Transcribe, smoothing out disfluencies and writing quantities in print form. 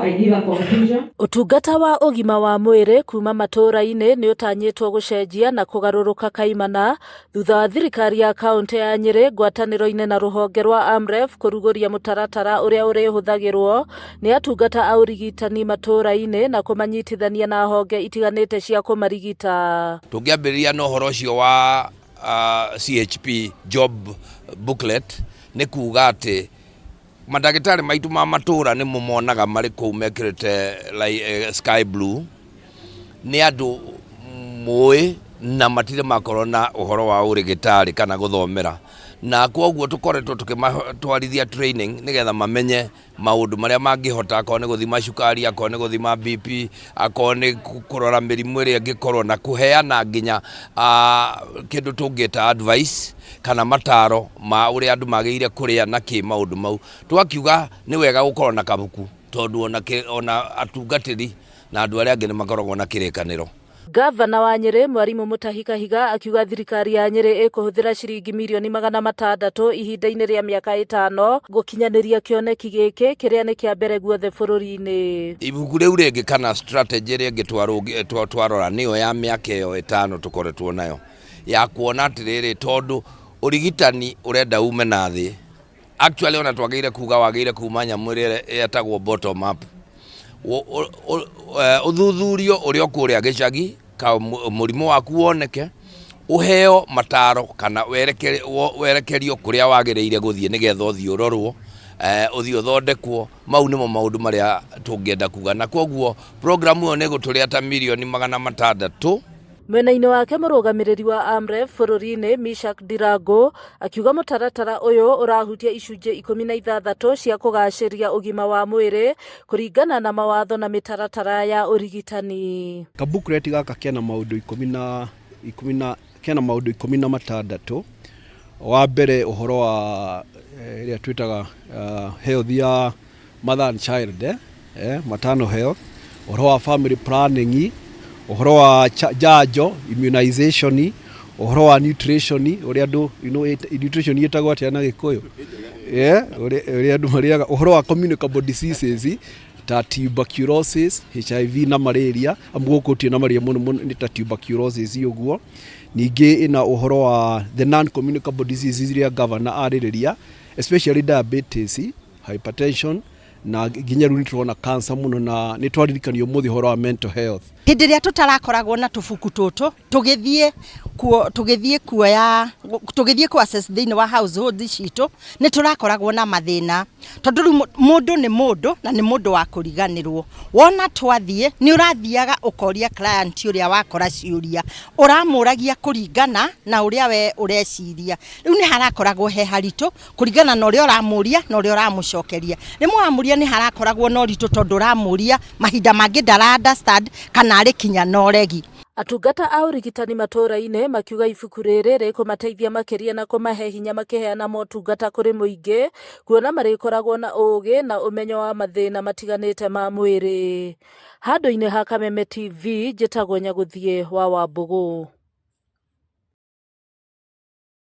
I give a conclusion. Ũtungata wa ũgima wa mwĩrĩ kuma matũũra-inĩ nĩ ũtanyĩtwo gũcenjia na kũgarũrũka kaimana thutha wa thirikari ya kaũntĩ ya Nyĩrĩ ngwatanĩro-inĩ na rũhonge rwa AMREF kũrugũria mũtaratara ũrĩa ũrĩhũthagĩrwo nĩ atungata a ũrigitani matũũra-inĩ na kũmanyitithania na honge itiganĩte cia kũmarigita. Tũngĩambĩrĩria na ũhoro ũcio wa CHP job booklet nĩ kuga atĩ mandagĩtarĩ maitũ ma matũra nĩ mũmonaga marĩ kũu mekĩrĩte sky blue, nĩ andũ mũĩ na matirĩ makorwo na ũhoro wa ũrĩgĩtarĩ kana gũthomera, na kwoguo tũkoretwo tũkĩmatwarithia training nĩgetha mamenye maũndũ marĩa mangĩhota, akorwo nĩ gũthima cukari, akorwo nĩ gũthima BP, akorwo nĩ kũrora mĩrimũ ĩrĩa ĩngĩkorwo na kũheana nginya kĩndũ tũngĩta advice kana mataro ma ũrĩa andũ magĩrĩire kũrĩa na kĩ maũndũ mau. Twakiuga nĩ wega gũkorwo na kabuku tondũ ona atungatĩri na andũ arĩa angĩ nĩ makoragwo na kĩrĩkanĩro. Gavana wa Nyĩrĩ Mwarimũ Mutahi Kahiga akiuga thirikari ya Nyĩrĩ ĩkũhũthĩra ciringi mirioni 600 ihinda-inĩ rĩa mĩaka 5 gũkinyanĩria kĩoneki gĩkĩ kĩrĩa nĩ kĩa mbere guothe bũrũri-inĩ. Ibuku rĩu rĩngĩ kana strategy ĩrĩa ĩngĩ twarora nĩyo ya mĩaka ĩyo 5 tũkoretwo nayo ya kuona atĩrĩrĩ, tondũ ũrigitani ũrenda ume na thĩ. Actually ona twagĩrĩire kuga wagĩrĩire kuma nyamũ ĩrĩa ĩtagwo bottom up. Ũthuthurio ũrĩa ũkũrĩa gĩcagi ka mũrimũ waku woneke, ũheo mataro kana werekerio kũrĩa wagĩrĩire gũthiĩ nĩgetha ũthiĩ ũrorwo, ũthiĩ ũthondekwo. Mau nĩmo maũndũ marĩa tũngĩenda kuga, na kwoguo program ĩyo nĩ ĩgũtũrĩa ta mirioni 600. Mwena-inĩ wake mũrũgamĩrĩri wa AMREF bũrũri-inĩ Mishak Ndirango akiuga mũtaratara ũyũ ũrahutia icunjĩ 16 cia kũgacĩria ũgima wa mwĩrĩ kũringana na mawatho na mĩtaratara ya ũrigitani. Kabooklet gaka kena maũndũ ikũmi na ikũmi na kena maũndũ 16. Wa mbere ũhoro wa ĩrĩa twĩtaga health ya mother and child, maternal health, ũhoro wa family planning, ũhoro wa njanjo immunization, ũhoro wa nutrition, ũrĩa andũ, nutrition ĩtagwo atĩa na Gĩkũyũ? Ũrĩa andũ marĩaga, ũhoro wa communicable diseases ta tuberculosis, HIV na malaria, amu gũkũ gũtirĩ na malaria mũno mũno, nĩ ta tuberculosis ũguo. Ningĩ ĩna ũhoro wa the non-communicable diseases iria governor arĩrĩria, especially diabetes, hypertension, na nginya rĩu nĩ tũrona cancer mũno, na nĩ twaririkanio ũmũthĩ ũhoro wa mental health. Hĩndĩ ĩrĩa tũtarakoragwo na tũbuku tũtũ, tũgĩthiĩ kuoya, tũgĩthiĩ kũ assess thĩinĩ wa household citũ, nĩ tũrakoragwo na mathĩna, tondũ rĩu mũndũ nĩ mũndũ na nĩ mũndũ wa kũriganĩrwo. Wona twathiĩ nĩ ũrathiaga ũkoria client ũrĩa wakora ciũria, ũramũragia kũringana na ũrĩa we ũreciria. Rĩu nĩ harakoragwo he haritũ kũringana na ũrĩa ũramũria na ũrĩa ũramũcokeria. Rĩmwe wamũria nĩ harakoragwo na ũritũ, tondũ ũramũria mahinda mangĩ ndara understand kana arĩ kinya na ũregi. Atungata a ũrigitani matũũra-inĩ makiuga ibuku rĩrĩ rĩkũmateithia makĩria na kũmahe hinya makĩheana motungata kũrĩ mũingĩ, kuona marĩkoragwo na ũũgĩ na ũmenyo wa mathĩna matiganĩte ma mwĩrĩ. Handũ-inĩ ha Kameme TV, njĩtagwo Nyagũthiĩ wa Wambũgũ.